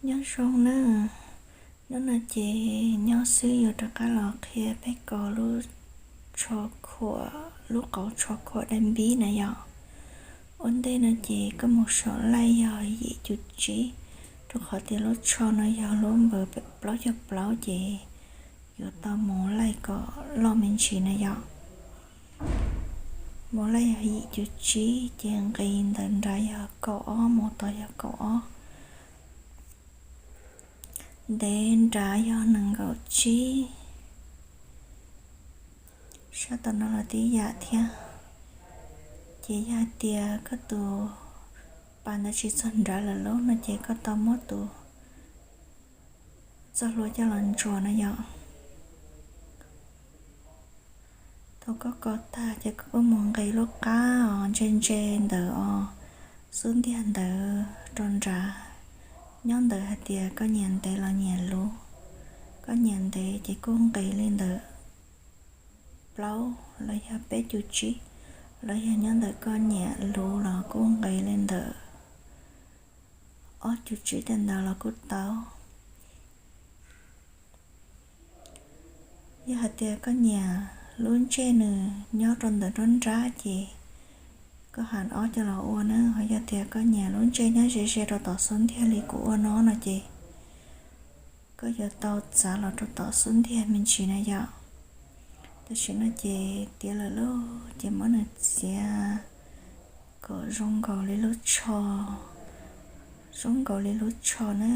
Nyob zoo na, hnub no ces nyob xwb yuav rov qab los qhia peb kov lub tsho khuam, lub qauv tsho khuam dai npib na yom. Ua ntej no ces koj mus saum laij yog yim cuv tsib, rau qhov tias lub tsho no yog lub npawb plaub caug plaub ces yuav tau mus laij kom loj me ntsis na yom. Mus laij yog yim cuv tsib ces nqis ntawm nrad yog kaum ob mus tod yog kaum ob. Ntev nrad yog nees nkaum tsib. Sab tom no los tib yam thiab. Ces yog hais tias koj tus pas ntawd tsis txog nrad lawm lauj no ces koj tau muab tus txoj hlua coj los ntsuas na yom. Thaum koj kov tag ces koj kuj mus nqis lub qab os ntse ntse ntawd os, xub ntiag ntawd rau nrad. Nyob ntawm hais tias koj nyiam ntev los nyiam luv. Koj nyiam ntev ces kuj nqis li ntawm plaub los yog peb cuv tsib, los yog nyob ntawm koj nyiam luv los kuj nqis li ntawm ob cuv tsib tej ntawd los kuj tau. Yog hais tias koj nyiam lub ntsej nws nyob rau ntawm nruab nrab ces koj ham ob coj los ua na, ho yog tias koj nyiam lub ntsej nyob ze ze rau tom xub ntiag li kuv ua no no ces koj yuav tau txav los rau tom xub ntiag me ntsis na yom. Tam sim no ces tiav lawm lauj, ces muab nws txiav kom zoo nkaus li lub tsho, zoo nkaus li lub tsho na.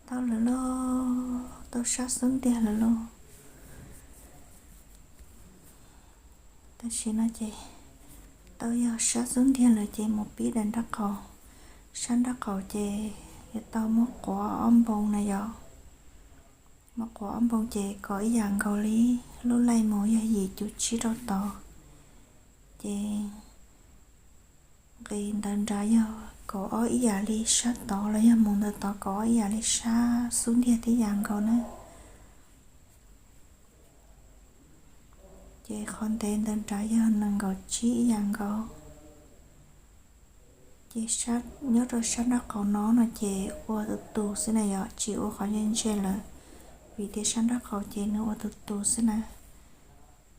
Tau lawm lauj, tau sab xub ntiag lawm lauj. Tam sim no ces tau yog sab xub ntiag lawm ces mus pib daim nraub qaum. Sab nraub qaum ces yuav tau muab quav ob npoo na yom. Muab quav ob npoo ces kov ib yam nkaus li lub laij mus yog yim cuv tsib rau tod. Ces nqis ntawm nrad yog kaum ob ib yam li sab tod los yog mus ntawm tod kaum ob ib yam li sab xub ntiag tib yam nkaus na. Ces qhov ntev ntawm nrad yog nees nkaum tsib ib yam nkaus. Ces nyob rau sab nraub qaum no no ces ua tus tus xwb na yom, tsis ua qhov ntse ntse lawm, vim tias sab nraub qaum ces nws ua tus tus xwb na.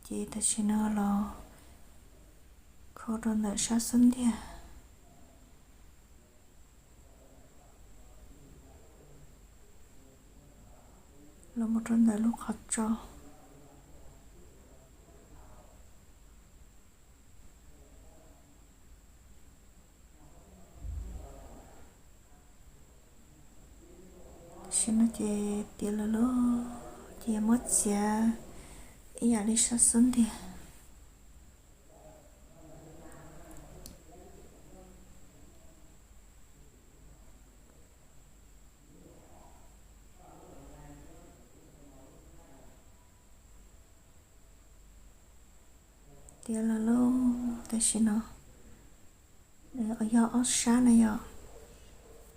Ces tam sim no los kho rau ntawm sab xub ntiag los mus rau ntawm lub qhov tso. Tam sim no ces tiav lawm lauj, ces muab txiav ib yam li sab xub ntiag. Tiav lawm lauj, tam sim no yog ob sab na yom.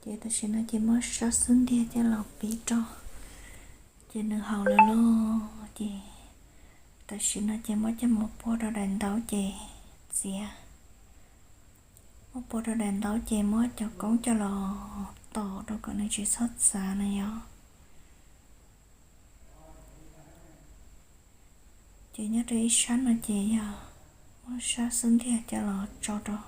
Ces tam sim no ces muab sab xub ntiag coj los piv rau, ces nws haus lawm lauj. Ces tam sim no ces muab coj mus puag rau daim ntaub ces txiav. Muab puag rau daim ntaub ces muab cov koob coj los tos rau kom nws tsis txhob txav na yom. Ces nyob rau ib sab no ces yog muab sab xub ntiag coj los tso rau.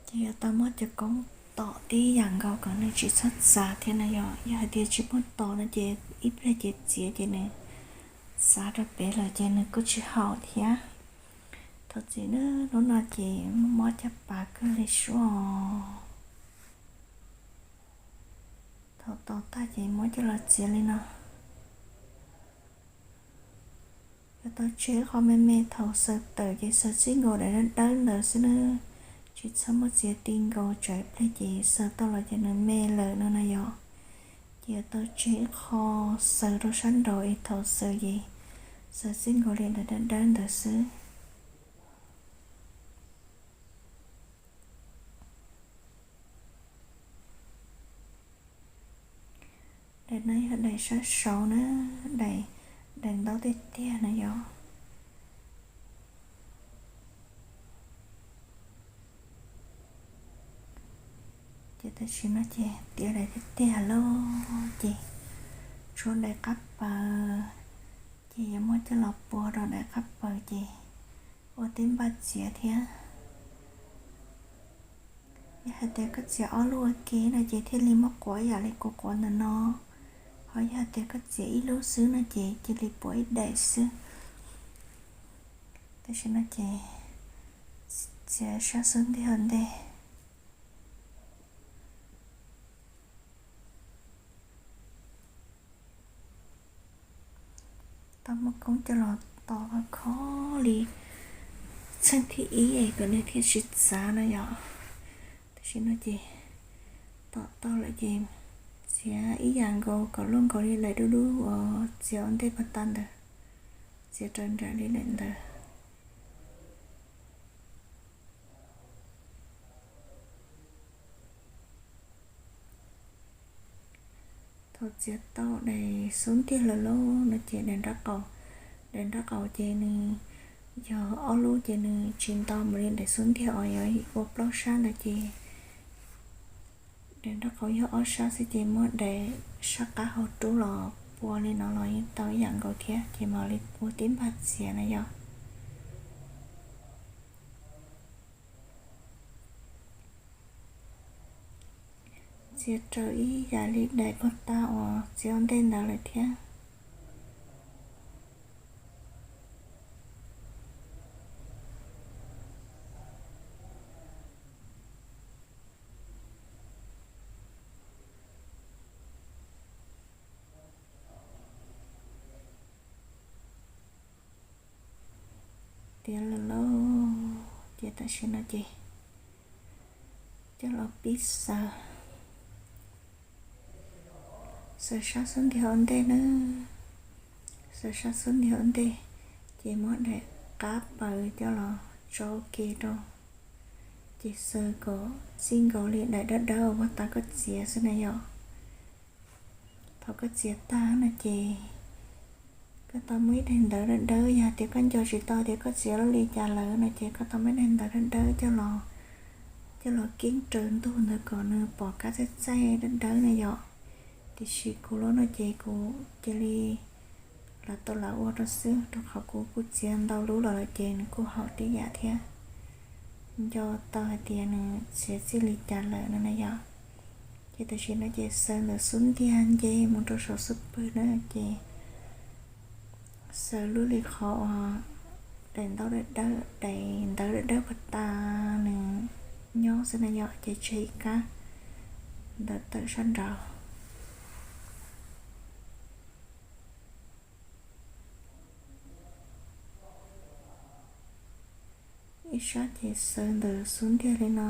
Ces yuav tau muab cov koob tom tib yam nkaus kom nws tsis txhob txav thiab na yom. Yog hais tias tsis muab tom no ces ib pliag ces txiav ces nws txav rau pem lawm ces nws kuj tsis haum thiab. Thov txim nawb, hnub no ces mob caj pas kawg li suab. Thaum tos tag ces muab coj los txiav li no. Yuav tau tseg qhov me me thaum xaws tawm ces xaws txij nkaus daim dawb dawb ntawd xwb nawb. Tsis txhob muab txiav ti nkaus tsam ib pliag ces xaws tau los ces nws me lawm no na yom. Ces yuav tau tseg ib qho xaws rau sab nraud es thaum xaws ces xaws txij nkaus li daim dawb dawb ntawd xwb. No yog daim sab saud na, daim, daim ntaub tiag tiag na yom. Ces tam sim no ces tiav daim tiag tiag lawm ces tshuav daim qab paws, ces yuav muab coj los pua rau daim qab paws ces ua tib npaj txiav thiab. Yog hais tias koj txiav ob lub ua ke no ces thiaj li muab quav ib yam li kuv quav ntawm no, ho yog hais tias koj txiav ib lub xwb no ces cia li pua ib daim xwb. Tam sim no ces txiav sab xub ntiag ua ntej. Tau muab koob coj los tos kho li txheej thib ib es kom nws thiaj tsis txav no yom. Tam sim no ces tom tau lawm ces txiav ib yam nkaus kom luaj nkaus li daim dub dub uas txiav ua ntej puag ta ntawd, txiav raws nraim li daim ntawd. Thaum txiav tau daim xub ntiag lawm lauj no ces daim nraub qaum, daim nraub qaum ces nws yog ob lub ces nws tsis ntau mus li daim xub ntiag uas yuav ua plaub sab ntawd ces daim nraub qaum yog ob sab xwb ces muab daim sab qab hauv rub los pua li no los yeej tau ib yam nkaus thiab ces mam li ua tib npaj txiav na yom. Txiav raws ib yam li daim puag ta uas txiav ua ntej ntawd lawm thiab. Tiav lawm lauj, ces tam sim no ces coj los pib xaws. Xaws sab xub ntiag ua ntej na, xaws sab xub ntiag ua ntej, ces muab daim qab paws coj los tso ua ke rau, ces xaws kom txij nkaus li daim dawb dawb uas puag ta koj txiav xwb na yom. Thaum koj txiav tag no ces koj tau muaj ib daim ntawv dawb dawb, yog tias koj nco tsis tau tias koj txiav lub li cas lawm no ces koj tau muaj ib daim ntawv dawb dawb coj los, coj los keeb raws ntug ntawd kom nws pom kab txaij txaij dawb dawb na yom. Tiam sis kuv lub no ces kuv cia li lam tau lam ua rau xwb, rau qhov kuv kuj txiav ntau lub los lawm ces nws kuj haum tib yam thiab. Nco tau hais tias nws txiav txij li cas lawm no na yom. Ces tam sim no ces xaws ntawm xub ntiag nce mus rau saum xub pwg na ces xaws lub li qhov uas daim ntaub dawb dawb, daim ntawv dawb dawb puag ta nws nyob xwb na yom, ces tseg ib kab ntawm tawm sab nraud. Ib sab ces xaws ntawm xub ntiag li no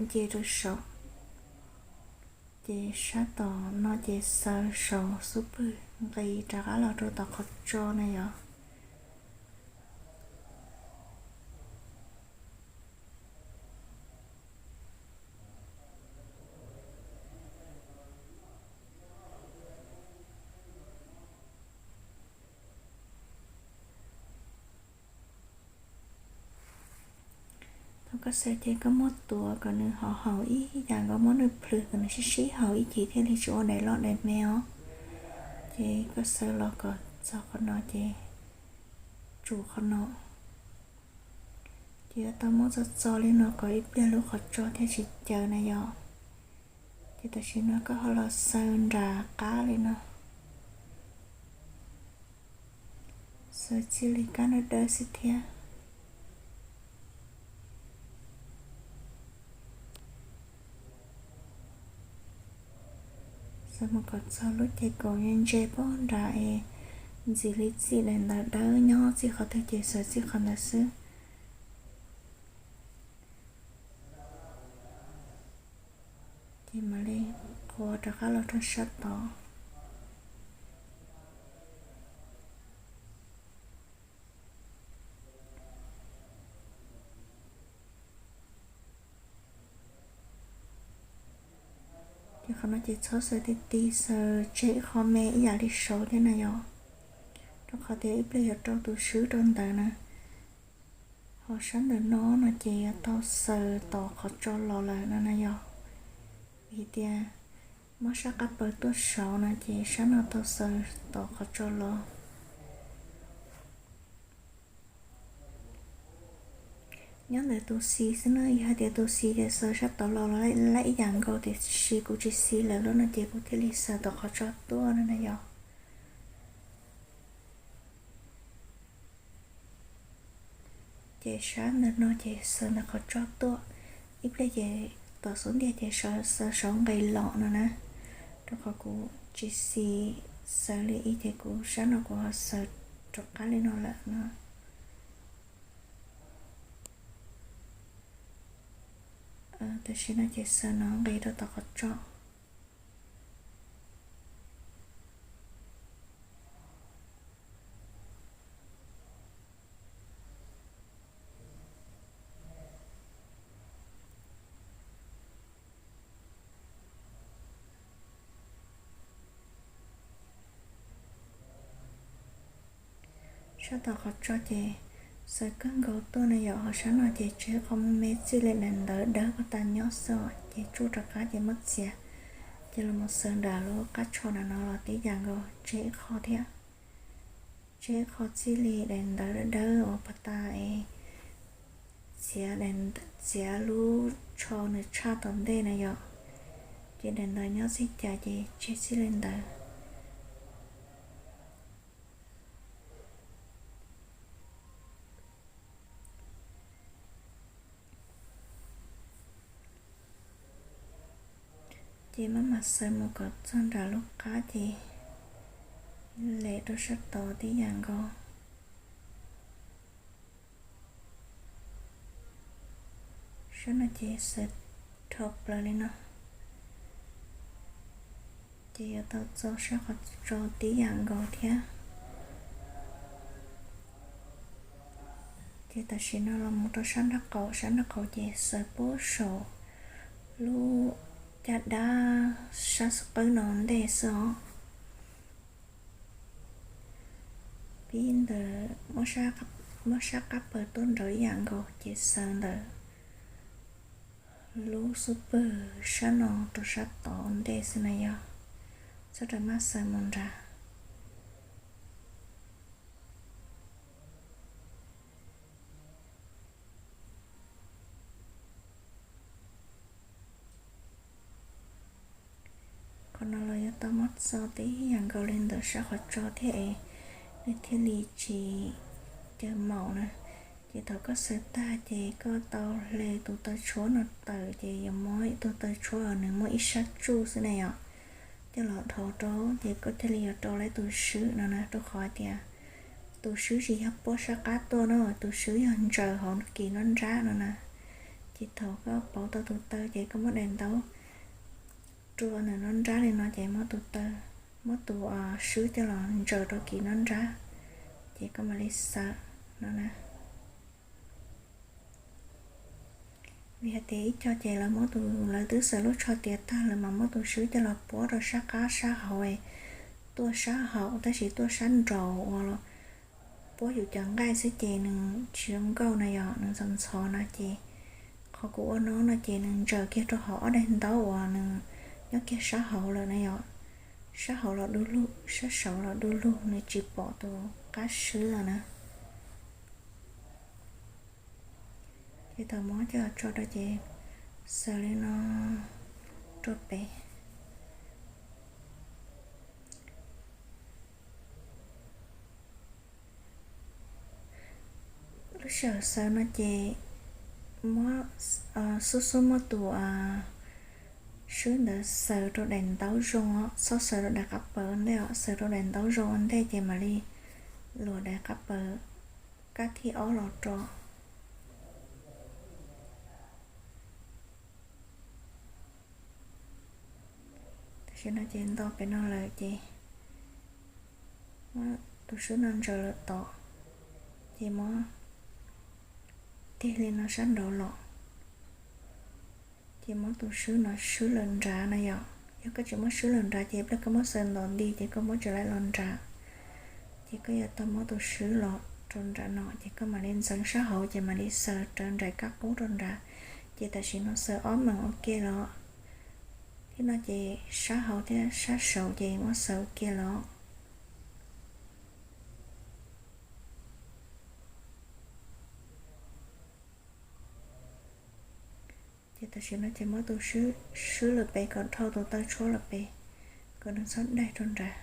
nce rau saum, ces sab tom no ces xaws saum xub pwg nqis rov qab los rau tom qhov tso na yom. Thaum koj xaws ces koj muab tuav kom nws haum haum ib yam nkaus, muab nws plhws kom nws sib sib haum ib chim thiaj li tsis ua daim loj daim me os. Ces koj xaws los kom txog qhov no ces tsum qhov no. Ces yuav tau muab txo txo li no kom ib pliag lub qhov tso thiaj tsis caws na yom. Ces tam sim no koj ho los xaws nram qab li no, xaws txij li kab dawb dawb xwb thiab. Xaws mus kom txog lub ces kaum nce nce pog nrad es ntxim li txij daim ntawv dawb nyob txij qhov twg ces xaws txij qhov ntawd xwb. Ces mam li qua rov qab los rau sab tod. Ces No ces txhob xaws ti ti, xaws tseg ib qho me ib yam li saud thiab na yom, rau qhov tias ib pliag yuav rau tus swb rau ntawd na. Ho sab ntawm no no ces yuav tau xaws tom qhov tso los lawm no na yom, vim tias muab sab qab pawg tuaj saud no ces sab no tau xaws tom qhov tso los. Nyob ntawm tus xis xwb na, yog hais tias tus xis ces xaws sab tod los los lab ib yam nkaus, tiam sis kuv tsis xis lawm lub no ces kuv thiaj li xaws tom qhov tso tuaj no na yom. Ces sab ntawm no ces xaws ntawm qhov tso tuaj, ib pliag ces tom xub ntiag ces xaws saum nqis los no na, rau qhov kuv tsis xis xaws li ib ces kuv sab no kuv ho xaws rov qab li no lawm no. Tam sim no ces xaws no nqis rau tom qhov tso. Sab tom qhov tso ces xaws kawg nkaus tuaj na yom, ho sab no ces tseg qhov me me txij li daim ntawv dawb pag tas nyob xwb, ces tsuj rov qab ces muab txiav, ces los mus xaws nram lub qab tsho na no los tib yam nkaus, tseg ib qho thiab. Tseg ib qho txij li daim ntawv dawb uas pag tas es txiav, txiav lub tsho nws tshaj tom ntej na yom, ces daim ntawv nyob txij cas ces tseg txij li ntawd. Ces maj mam xaws mus kom txog nram lub qab ces lem rau sab tod tib yam nkaus. Sab no ces xaws dhau plaws li no, ces yuav tau txo sab qhov tso tib yam nkaus thiab. Ces tam sim no los mus rau sab nraub qaum, sab nraub qaum ces xaws puag saum lub caj dab sab xub qwb no ntej xwb os. Pib ntawm muab sab qab pawg tuaj nraud ib yam nkaus ces xaws ntawm lub xub pwg sab no rau sab tod ntej xwb na yom, txhob rawm maj xaws mus nrad. Qhov no los yuav tau muab txo tib yam nkaus li ntawm sab qhov tso thiab es nws thiaj li tsis caws maum na. Ces thaum koj xaws tag ces koj tau hle tus taw tshuab no tawm ces yuav muab tus taw tshuab uas nws muaj ib sab tsuj xwb na yom, coj los dhos rau ces koj thiaj li yuav rau lawm tus swb no na, rau qhov tias tus swb tsis yog puab sab qab tuaj no, tus swb yog ntsaws hauv kis nruab nrab no na. Ces thaum koj pauv tau tus taw ces koj muab daim ntaub rua ntawm nruab nrab li no ces muab tus taw, muab tus swb coj los ntsaws rau kis nruab nrab, ces koj mam li xaws no na. Vim hais tias ib co ces lawv muab tus, lawv twb xaws lub tsho tiav tag lawm mas muab tus swb coj los puab rau sab qab sab hauv, tuaj sab hauv tab sis tuaj sab nraud uas puab yus cov nqaij xwb ces nws tsis zoo nkauj na yom, nws ntxhov ntxhov na ces qhov kuv ua no no ces nws ntsaws kiag rau hauv ob daim ntaub uas nws nyob kiag sab hauv lawm na yom. Sab hauv los du lug, sab saud los du lug, nws tsis pom tus qab swb lawm na. Ces thaum muab coj tso rau ces xaws li no rau pem. Lub sij hawm xaws no ces muab, xub xub muab tus swb ntawd xaws rau daim ntaub zoo os, txhob xaws rau daim qab pawg ua ntej os, xaws rau daim ntaub zoo ua ntej ces mam li luas daim qab pawg kab thib ob los rau. Tam sim no ces nto pem no lawm ces muab tus swb no ntsaws lawm tod, ces muab tig li no sab nraud los, ces muab tus swb no swb lawm nrad na yom. Yog koj tsis muab swb los nrad ces pliag koj muab xaws ntov nti ces koj muab tsis laib los nrad. Ces koj yuav tau muab tus swb los rau nram no ces koj mam li ntxeev sab hauv ces mam li xaws rawv nraim kab qub rau nrad. Ces tam sim no xaws ob meem ua ke los. Thiab no ces sab hauv thiab sab saud ces muab xaws ua ke los. Ces tam sim no ces muab tus swb, swb lawm pem kom dhau tus taw tshuab lawm pem, kom nws txhob daig rau nrad.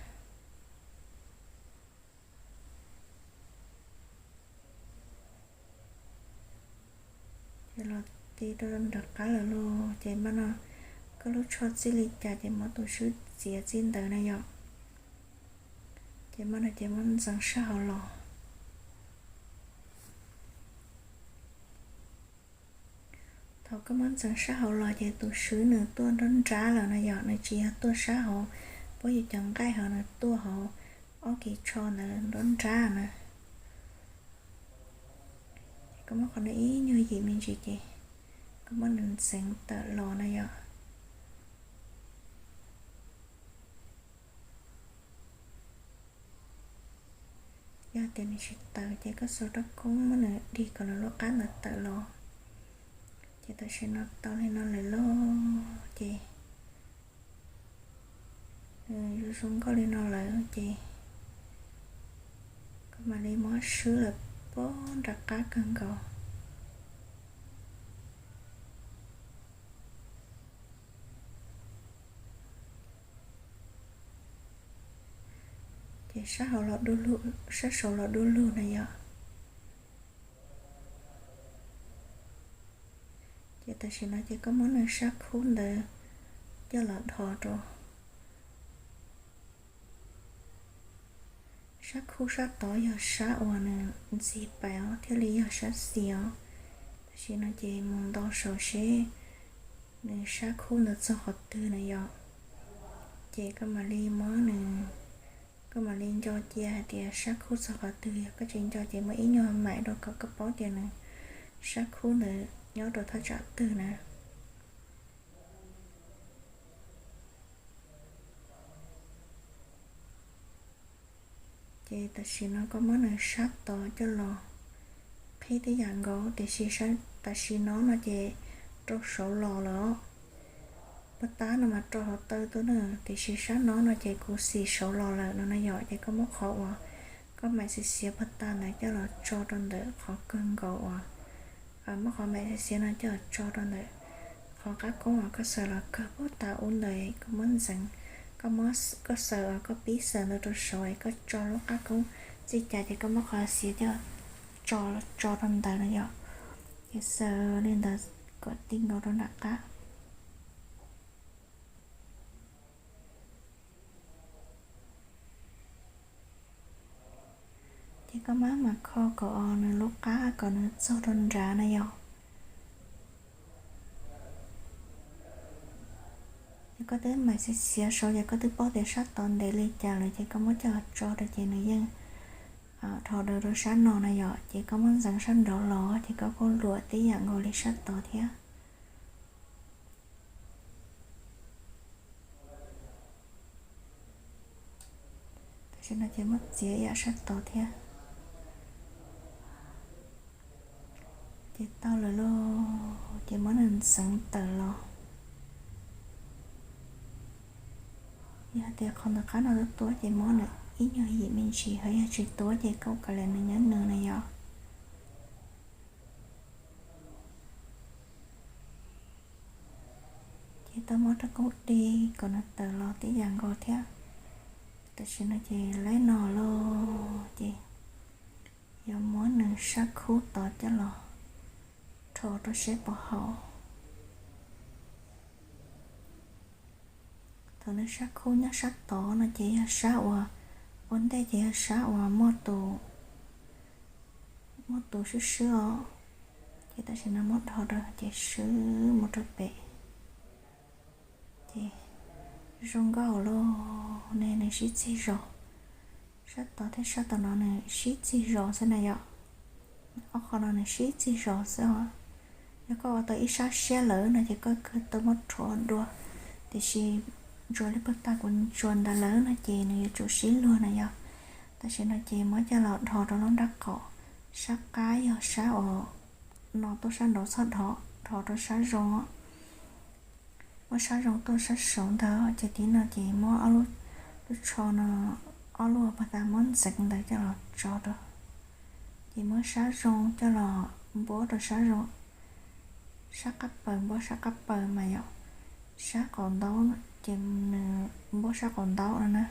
Ces los ti rau nram qab lawm lauj. Ces mas no koj lub tsho txij li cas ces muab tus swb txiav txij ntawd na yom. Ces mas no ces muab ntxeev sab hauv los. Thaum koj muab ntxeev sab hauv los ces tus swb nws tuaj nrab nrab lawm no yom, nws tsis yog tuaj sab hauv, puab yus cov nqaij hauv, nws tuaj hauv ob kis tsho ntawd nrab nrab na. Ces koj muab qhov no ib nyuag yim me ntsis ces koj muab nws ntxeev tawm los na yom. Yog tias nws tsis tawm ces koj xuas rab koob muab nws dig kom nws lub qab ntawd tawm los. Ces tam sim no tau li no lawm lauj ces nws zoo zoo nkauj li no lawm ces koj mam li muab swb lawm puag nram qab kawg nkaus. Ces sab hauv los du lug, sab saud los du lug na yom. Ces tam sim no ces koj muab nws sab khub ntawd coj los dhos rau. Sab khub sab tod yog sab uas nws ntxig pais os, thiaj li yog sab xis os. Tam sim no ces mus nto saud seb nws sab khub ntawd txog qhov twg na yom. Ces koj mam li muab nws, koj mam li nco cia hais tias sab khub txog qhov twg, yog koj tsis nco ces muab ib nyuag maim rau kom koj paub tias nws sab khub ntawd nyob rau thaj tsam twg na. Ces tam sim no koj muab nws sab tod coj los qhib tib yam nkaus, tiam sis tam sim no no ces rau saud los lawm. Puag ta no mas rau hauv taw tuaj na, tiam sis sab no no ces kuv xis saud los lawm no na yom. Ces koj muab qhov uas koj maim xiav xiav puag ta ntawd coj los tso rau ntawm qhov kawg nkaus uas, muab qhov maim xiav xiav no coj los tso rau ntawm qhov qab koob uas koj xaws los kawg puag ta ub ntawd, koj muab ntxeev, koj muab, koj xaws, koj pib xaws ntawd rau saud es koj tso lub qab koob txij cas ces koj muab qhov xiav coj tso, tso rau ntawd no yom. Ces xaws li ntawd kom ti nkaus rau nram qab. Ces koj maj mam kho kom nws lub qab kom nws txog rau nrad na yom. Ces koj twb maim xiav xiav saud ces koj twb paub tias sab tod ntev li cas lawm ces koj muab coj tso rau ces nws yeej dhos daws rau sab no na yom. Ces koj muab ntxeev sab nraud los ces koj kuj luam tib yam nkaus li sab tod thiab. Tam sim no ces muab txiav ib yam sab tod thiab. Ces tau lawm lauj, ces muab nws ntxeev tawm los. Yog tias qhov ntawm qab no tuab tuab ces muab nws ib nyuag yim me ntsis, ho yog tsis tuab ces koj kav liam nws nyob nws na yom. Ces tau muab rab koob dig kom nws tawm los tib yam nkaus thiab. Tam sim no ces laib no lauj, ces yuav muab nws sab khub tod coj los rho rau seb puas haum. Thaum nws sab khub nyob sab tod no ces yog sab uas ua ntej ces yog sab uas muaj tus, muaj tus swb swb os. Ces tam sim no muab dhos rau ces swb mus rau pem. Ces zoo nkauj lauj, ne nws sib txig zos. Sab tod thiab sab tom no nws sib txig zos xwb na yom. Ob qho no nws sib txig zos xwb os. Yog koj ua tau ib sab siab lawm no ces koj kawg tau muab rhuav dua, tiam sis ntsuas li puag ta kuv ntsuas ntawd lawm no ces nws yuav tsum sib luag na yom. Tam sim no ces muab coj los dhos rau lub nrab qaum, sab qab yog sab uas no tuaj sab nraud txhob dhos, dhos rau sab zoo. Muab sab zoo tuaj sab saud ntag ces tib no ces muab ob lub, lub tsho no, ob lub puag ta muab ntxeev ntawd coj los tso rau. Ces muab sab zoo coj los npuab rau sab zoo, sab qab paws npuab sab qab paws mas yom, sab qaum ntaub ces nws npuab sab qaum ntaub no na.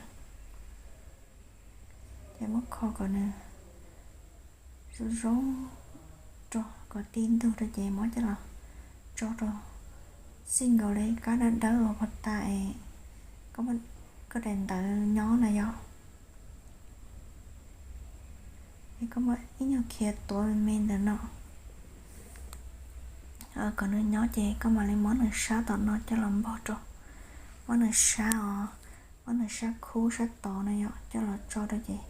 Ces muab kho kom nws zoo zoo rau kom tib ntug rau ces muab coj los tso rau, txij nkaus li kab dawb dawb uas puag ta es koj daim ntawv nyob na yom. Es koj muab ib nyuag khiav tuav me me ntawm no kom nws nyob ces koj mam li muab nws sab tom no coj los npog rau, muab nws sab os, muab nws sab khub sab tod na yom coj los tso rau ces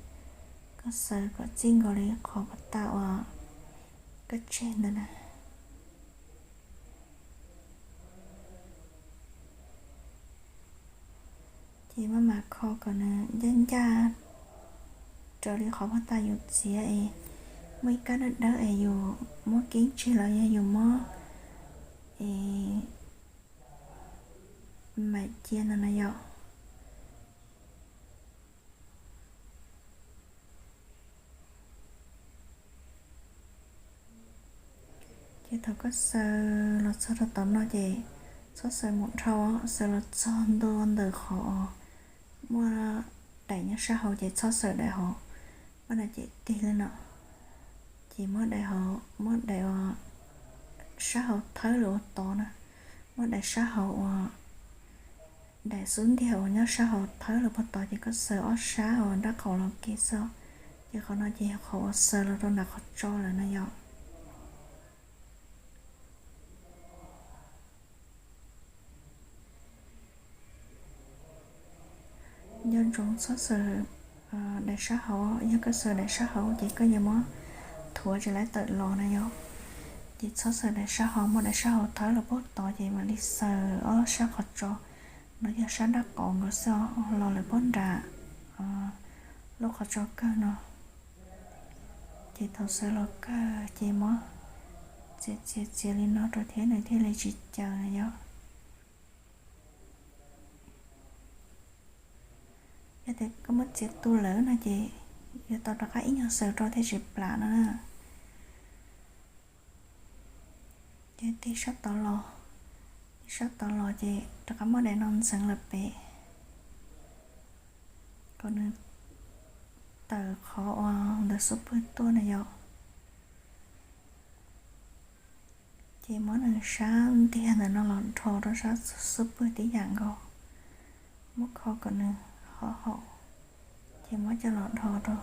koj xaws kom txij nkaus li qhov puag ta uas koj tseg ntawd na. Ces maj mam kho kom nws ncaj ncaj raws li qhov puag ta yus txiav es muaj ib kab dawb dawb es yus muab keeb tseg los yog yus muab es maim cia ntawd na yom. Ces thaum koj xaws los txog rau tom no ces txhob xaws mus dhau, xaws los txog ntua ntawm qhov muaj daim nyob sab hauv ces txhob xaws daim hauv, muab daim cem tig li no. Ces muab daim hauv, muab daim uas sab hauv thawb lawm puag tod na, muab daim sab hauv uas daim xub ntiag uas nyob sab hauv thawb lawm puag tod ces koj xaws ob sab uas nrab qaum los ke xwb. Ces qhov no ces yog qhov uas xaws los rau nram qhov tso lawm na yom. Nco ntsoov txhob xaws daim sab hauv, yog koj xaws daim sab hauv ces koj yuav muab thuav tsis laib tawm los na yom. Ces txhob xaws daim sab hauv, muab daim sab hauv thawb los puag tod ces mam li xaws ob sab qhov tso, no yog sab nrab qaum nkaus xwb, los lawm puag nram lub qhov tso kawg no. Ces thaum xaws los kawg ces muab txiav txiav txiav li no rau thiab nws thiaj li tsis caws na yom. Yog tias koj muab txiav tu lawm no ces yuav tau rov qab ib nyuag xaws rau thiaj tsis plam no na. Ces tig sab tod los, tig sab tod los ces rov qab muab daim no ntxeev lawm pem kom nws tawm qhov uas ntawm xub pwg tuaj na yom. Ces muab nws sab ntiag ntawm no los dhos rau sab xub pwg tib yam nkaus, muab kho kom nws hov haum, ces muab coj los dhos rau.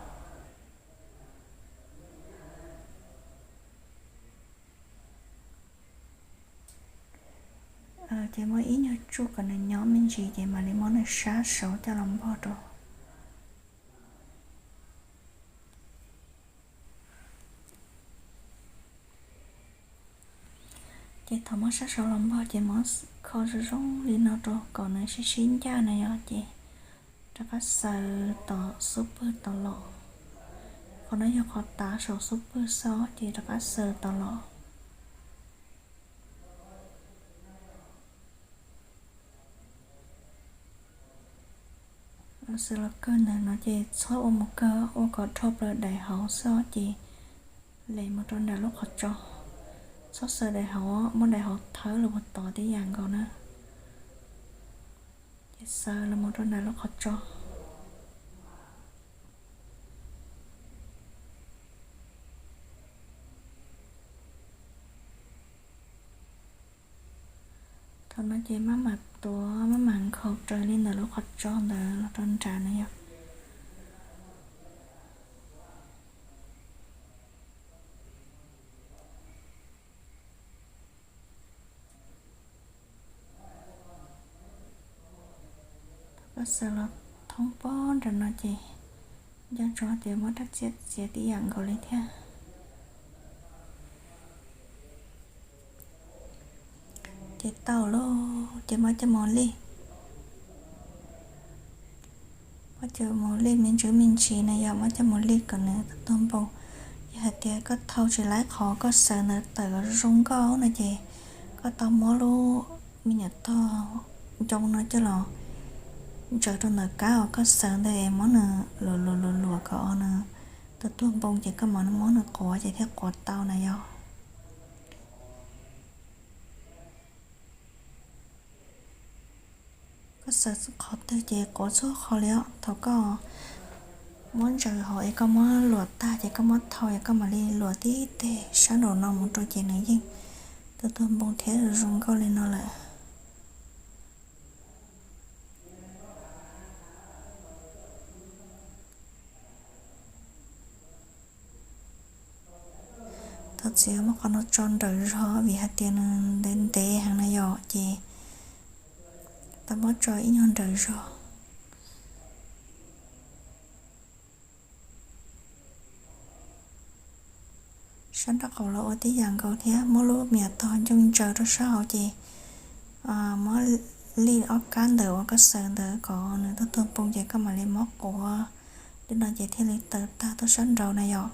Ces muab ib nyuag tsuj kom nws nyob me ntsis ces mam li muab nws sab saud coj los npog rau. Ces thaum muab sab saud los npog ces muab kho zoo zoo li no rau kom nws sib sib ncaj na yom, ces rov qab xaws tom xub pwg tod los. Qhov no yog qhov tav saum xub pwg xwb ces rov qab xaws tod los. Xaws los kawg ntawm no ces txhob ua mus kawg, ua kom dhau plaws daim hauv xwb ces les mus rau nram lub qhov tso. Txhob xaws daim hauv, muab daim hauv thawb los puag tod tib yam nkaus na. Ces xaws los mus rau nram lub qhov tso. Thaum no ces maj mam tuav, maj mam nkhaus raws li ntawm lub qhov tso ntawd los rau nram na yom. Thaum koj xaws los thoob pob nram no ces nco ntsoov tias muab rab txiav txiav tib yam nkaus li thiab. Ces tau lauj, ces muab coj mus lij. Muab coj mus lij me ntsis me ntsis na yog, muab coj mus lij kom nws tuag npoo. Yog hais tias koj thau tsis laib qhov koj xaws ntawd tawm kom zoo nkauj no ces koj tau muab lub me nyuam tog ncoo no coj los ntsaws rau ntawm kab uas koj xaws ntawd es muab nws luam luam luam luam kom nws tuag tuag npoo ces koj mam muab nws quav ces thiaj quav tau na yog. Koj xaws qhov twg ces quav txhua qhov li os. Thaum koj muab ntsaws hauv es koj muab luam tag ces koj muab thau es koj mam li luam tib teg sab nraum no mus rau ces nws yeej tuag tuag npoo thiab zoo nkauj li no lawm. Thov txim, muab qhov no tso nrawm zog vim hais tias nws ntev ntev heev na yom, ces tau muab tso ib nyuag nrawm zog. Sab nraub qaum los ua tib yam nkaus thiab, muab lub me nyuam tog ncoo ntsaws rau sab hauv ces muab lij ob kab ntawm uas koj xaws ntawd kom nws tuag tuag npoo ces koj mam li muab quav li no ces thiaj li tawm tag tuaj sab nraud na yom.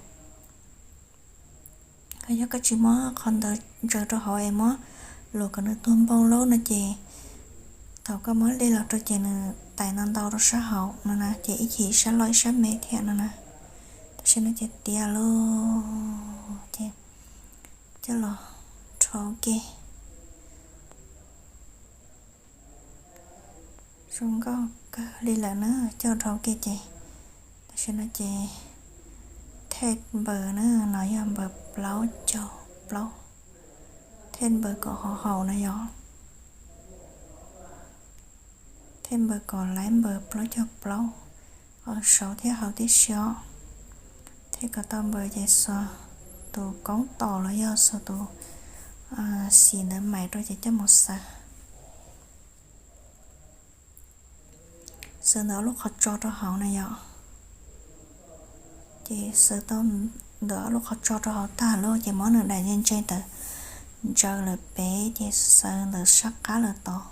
Ho yog koj tsis muab qhov ntawd ntsaws rau hauv es muab luam kom nws tuag npoo lawm no ces thaum koj muab lij los rau ces nws tais ntau ntau rau sab hauv no na, ces ib chim sab loj ib sab me thiab no na. Tam sim no ces tiav lawm ces coj los rho ua ke. Zoo nkauj kawg li lawm na, coj rho ua ke ces tam sim no ces thej npaws na, no yog npaws plaub caug plaub, thej npaws kom haum haum na yom. Thej npaws kom laib npaws plaub caug plaub, saud thiab hauv tib si os. Thej kom tau npaws ces xuas tus koob tos los yog xuas tus xim ntawd maim rau ces coj mus xaws. Xaws ntawm ob lub qhov tso rau hauv na yom. Ces xaws tau ntawm ob lub qhov tso rau hauv tag lawm ces muab nws daim ntse ntse ntawd ntsaws lawm pem ces xaws ntawm sab qab lawm tod.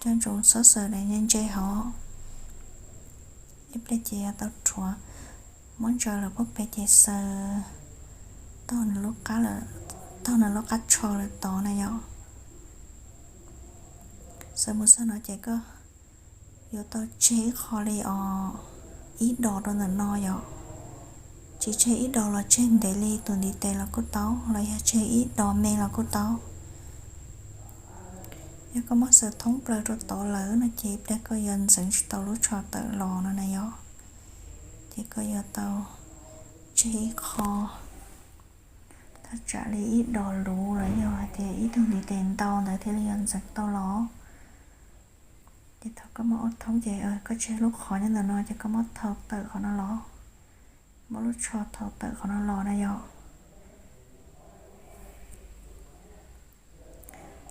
Coj ntsoov txhob xaws daim ntse ntse hauv, ib pliag ces yuav tau rhuav. Muab ntsaws lawm pub pem ces xaws taug nws lub qab, taug nws lub qab tsho lawm tod na yom. Xaws mus txog no ces koj yuav tau tseg ib qho li os, ib dos rau ntawm no yom. Tsis tseg ib dos los tseg ntev li tus ntiv tes los kuj tau, los yog tseg ib dos me los kuj tau. Yog koj muab xaws thoob plaws rau tod lawm no ces ib pliag koj yuav ntxeev tsis tau lub tsho tawm los no na yom. Ces koj yuav tau tseg ib qho, thaj tsam li ib dos luv los yog hais tias ib tug ntiv tes ntau ntawd thiaj li yuav ntxeev tau los. Ces thaum koj muab ua thoob ces koj tseg lub qhov nyob ntawm no ces koj muab thau tawm qhov no los, muab lub tsho thau tawm qhov no los na yom.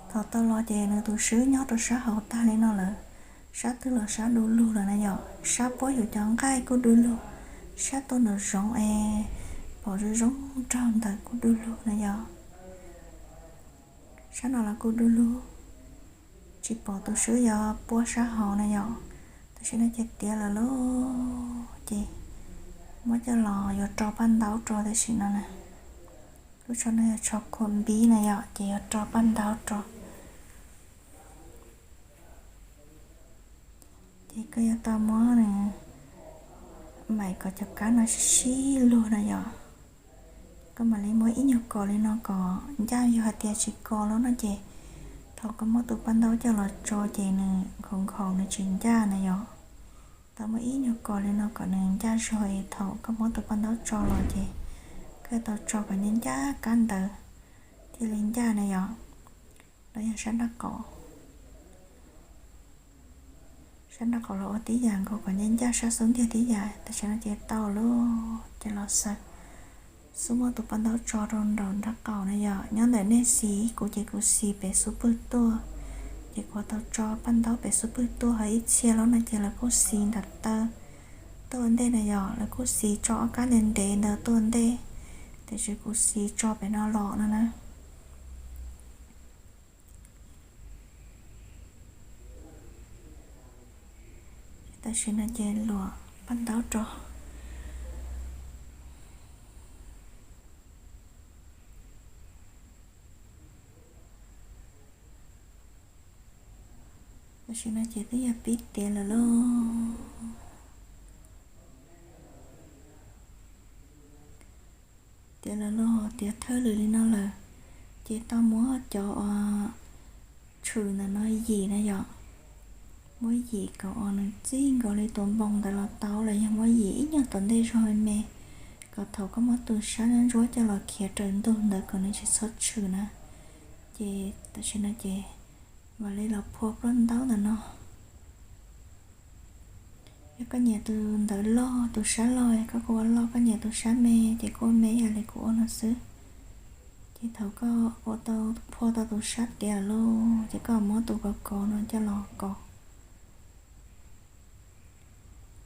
Thau tau los ces nws tus swb nyob rau sab hauv tag li no lawm, sab twg los sab du lug lawm na yom. Sab puab yus cov nqaij kuj du lug, sab tuaj nraum zoov es pom zoo zoo nraug ntawd kuj du lug na yom. Sab no los kuj du lug, tsis pom tus swb yuav puab sab hauv na yom. Tam sim no ces tiav lawm lauj, ces muab coj los yuav rau paj ntaub rau tam sim no na. Lub tsho no yog tsho khua npib na yom, ces yuav rau paj ntaub rau. Ces koj yuav tau muab nws maim kom cov kab no sib sib luag na yom. Koj mam li muab ib nyuag kos li no kom ncaj, yog hais tias tsis kos lawm no ces thaum koj muab tus paj ntaub coj los tso ces nws nkhaus nkhaus nws tsis ncaj na yom. Tau muab ib nyuag kos li no kom nws ncaj zog es thaum koj muab tus paj ntaub tso los ces koj tau tso kom ncaj ncaj kab ntawd thiaj li ncaj na yom. Los yog sab nraub qaum, sab nraub qaum los ua tib yam nkaus kom ncaj ncaj sab xub ntiag tib yam. Tam sim no ces tau lawm ces los xaws. Xub muab tus paj ntaub tso rau nraum nraub qaum na yom. Nyob ntawm nej xis, kuv ces kuv xis pem xub pwg tuaj, ces kuv tau tso paj ntaub pem xub pwg tuaj. Ho ib txhia lawm no ces lawv kuj xis nram taw tuaj ua ntej na yom, lawv kuj xis tso ob kab ntev ntev ntawd tuaj ua ntej, tiam sis kuv xis tso pem no los no na. Tam sim no ces luam paj ntaub rau. Tam sim no ces twb yog pib tiav lawm lauj. Tiav lawm lauj, tiav thawj lwm li no lawm, ces tau muab cov uas tshwm ntawm no yim na yom. Muab yim kom uas nws txij nkaus li tus npoo ntawd los tau, los yog muab yim ib nyuag tom ntej zog me me, kom thaum koj muab tus sab ntsuab coj los khiav raws ntug ntawd kom nws tsis txhob tshwm na. Ces tam sim no ces mam li los phua ploj ntaub ntawm no. Yog koj nyiam tus ntawd loj, tus sab loj, koj kuj ua loj, koj nyiam tus sab me ces kuj ua me ib yam li kuv ua no xwb. Ces thaum koj ua tau, phua tau tus sab tiav lawm lauj, ces koj muab tus kos kos no coj los kos,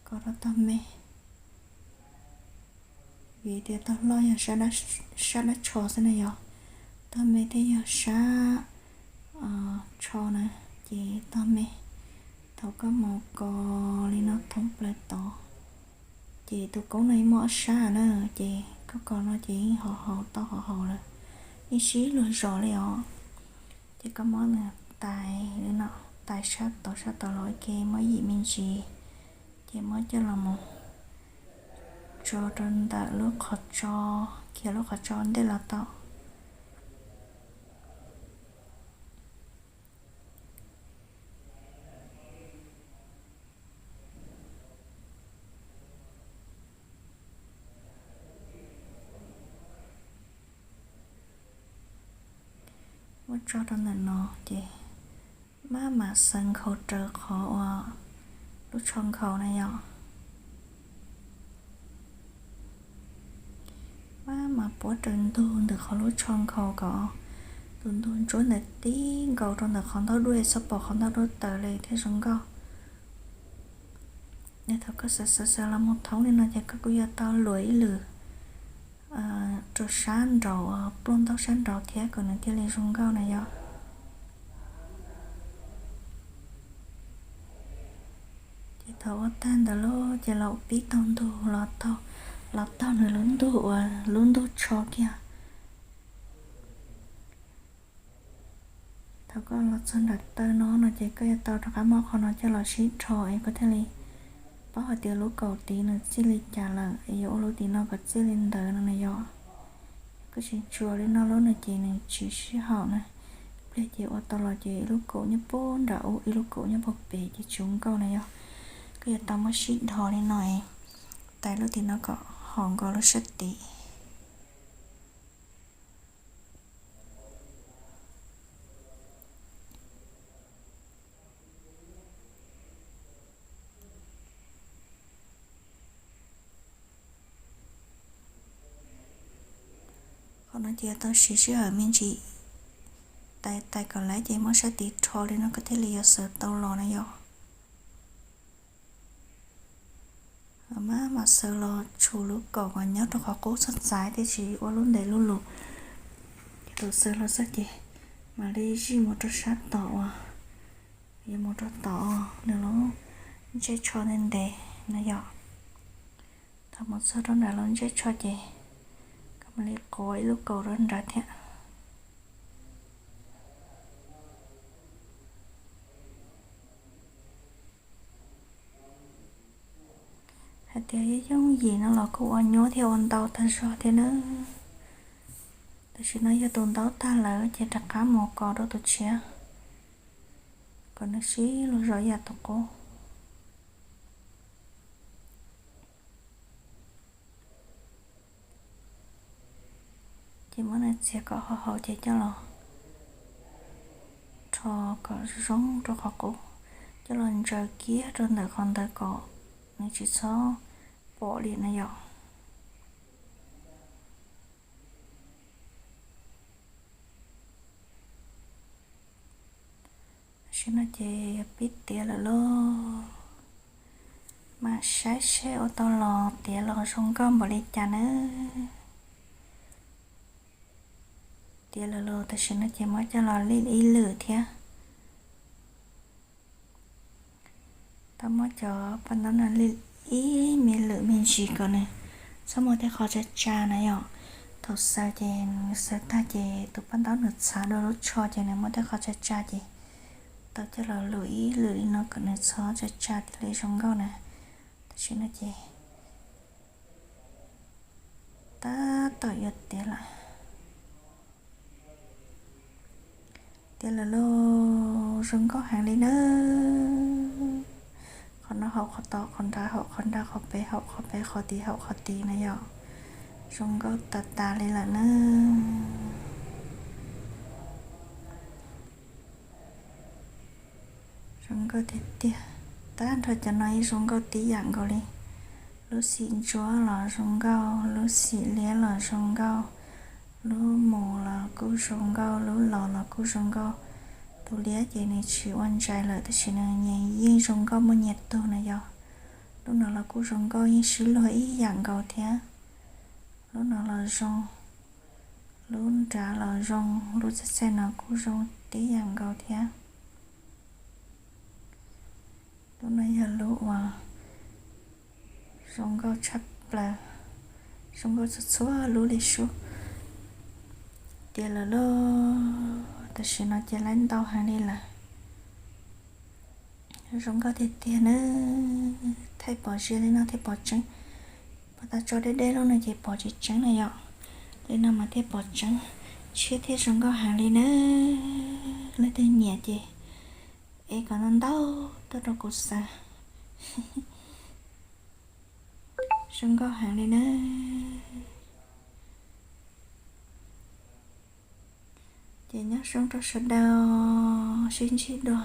kos rau tog me. Vim tias tog loj yog sab dab tsho xwb na yom, tog me thiaj yog sab tsho na. Ces tog me, thaum koj mus kos li no thoob plaws tod, ces tus koob no yeej muaj ob sab na, ces koj kos no ces yeej ho haus tau ho haus lawm, yeej sib luag zos li os. Ces koj muab nws tais li no, tais sab tod sab tod los ua ke, muab yim me ntsis, ces muab coj los mus tso rau ntawm lub qhov tso, khiav lub qhov tso ntej los tau. Muab tso rau ntawm no ces maj mam xaws nkhaus raws qhov uas lub tsho nkhaus na yom. Maj mam puab raws ntug ntawm qhov lub tsho nkhaus kom tus ntug ntsuab ntawd tib nkaus rau ntawm qhov ntaub duab, txhob pom qhov ntaub duab tawm li thiaj zoo nkauj. Thaum koj xaws xaws xaws los mus thoob li no ces koj kuj yuav tau luam ib lwm rau sab nraud, pluaj ntaub sab nraud thiab kom nws thiaj li zoo nkauj na yom. Ces thaum ua tag ntawd lawm ces los pib taug ntug los taug, los taug nws lub ntug uas lub ntug tsho kiag. Thaum koj los txog nram taw no no ces koj yuav tau rov qab muab qhov no coj los sib rho es koj thiaj li paub hais tias lub kaum tid nws txij li cas lawm es yuav ua lub tim no kom txij li ntawd no na yom. Koj tsis tsuas li no lub no ces nws tsis sib haum na. Pliag ces ua tau los ces ib lub kaum nyob puag nram ub, ib lub kaum nyob puag pem ces tsis zoo nkauj na yom. Koj yuav tau muab sib dhos li no es tais lub tim no kom haum nkaus lub sab tid. Qhov no ces yuav tau siv sij hawm me ntsis, tais tais kom laiv ces muab sab tid rho li no koj thiaj li yuav xaws tau los na yom. Maj mam xaws los tshum lub kaum kom nyob rau qhov qub txog txais, thiaj tsis ua lub ntev lub lus. Ces thaum xaws los txog ces mam li zij mus rau sab tom uas yuav mus rau tom nws lub ntsej tsho ntev ntev no yom. Thaum mus txog rau nram lub ntsej tsho ces koj mam li quav ib lub kaum rau nrad thiab. Hais tias yooj yooj yim no los kuj ua nyuaj thiab ua ntau tag zog thiab nawb. Tam sim no yog tus ntaub tag lawm ces rov qab mus kos rau tus tshiab kom nws sib luag zos ib yam tus qub. Ces muab nws txiav kom haum haum ces coj los rho kom zoo rau qhov qub, coj los ntsaws kiag rau ntawm qhov ntawd kom nws tsis txhob pom li no yom. Tam sim no ces yog pib tiav lawm lauj. Mam saib seb ua tau los tiav los zoo nkauj npaum li cas nawb. Tiav lawm lauj, tam sim no ces muab coj los lij ib lwm thiab. Tau muab cov paj ntaub no ib me lwm me ntsis kom nws txhob muaj tej qho tsa tsa na yom. Thaum xaws ces nws xaws tag ces tus paj ntaub nws txhav dua lub tsho ces nws muaj tej qho tsa tsa ces tau coj los lwm ib lwm li no kom nws txhob tsa tsa thiaj li zoo nkauj na. Tam sim no ces tab tom yuav tiav lawm. Tiav lawm lauj, zoo nkauj heev li na. Qhov no haum qhov tod, qhov nrad haum qhov nrad, qhov pem haum qhov pem, qhov tid haum qhov tid na yom. Zoo nkauj tas tas li lawm na. Zoo nkauj tiag tiag. Tag nrho cov no yeej zoo nkauj tib yam nkaus li. Lub xim ntsuab los zoo nkauj, lub xim liab los zoo nkauj, lub mus los kuj zoo nkauj, lub los los kuj zoo nkauj. Tus liab ces nws tsis ua ntsais lawm tab sis nws yeej zoo nkauj muaj nyias tug na yom. Lub no los kuj zoo nkauj, yeej sib luag ib yam nkaus thiab. Lub no los zoo, lub nrad los zoo, lub txaij txaij no kuj zoo tib yam nkaus thiab. Lub no yog lub uas zoo nkauj tshaj plaws, zoo nkauj txhua txhua lub li sub. Tiav lawm lauj, tam sim no ces laib ntau heev li lawm. Zoo nkauj tiag tiag na. Thaij pom zias li no thiaj pom tseeb. Pom tas tso deb deb lub no ces pom tsis tseeb na yom. Li no mas thiaj pom tseeb, tshiab thiab zoo nkauj heev li na. Leej twg nyiam ces ev kom ntau ntau tuaj rau kuv xaws. Zoo nkauj heev li na. Ces nyob zoo rau sawv daws, sib ntsib dua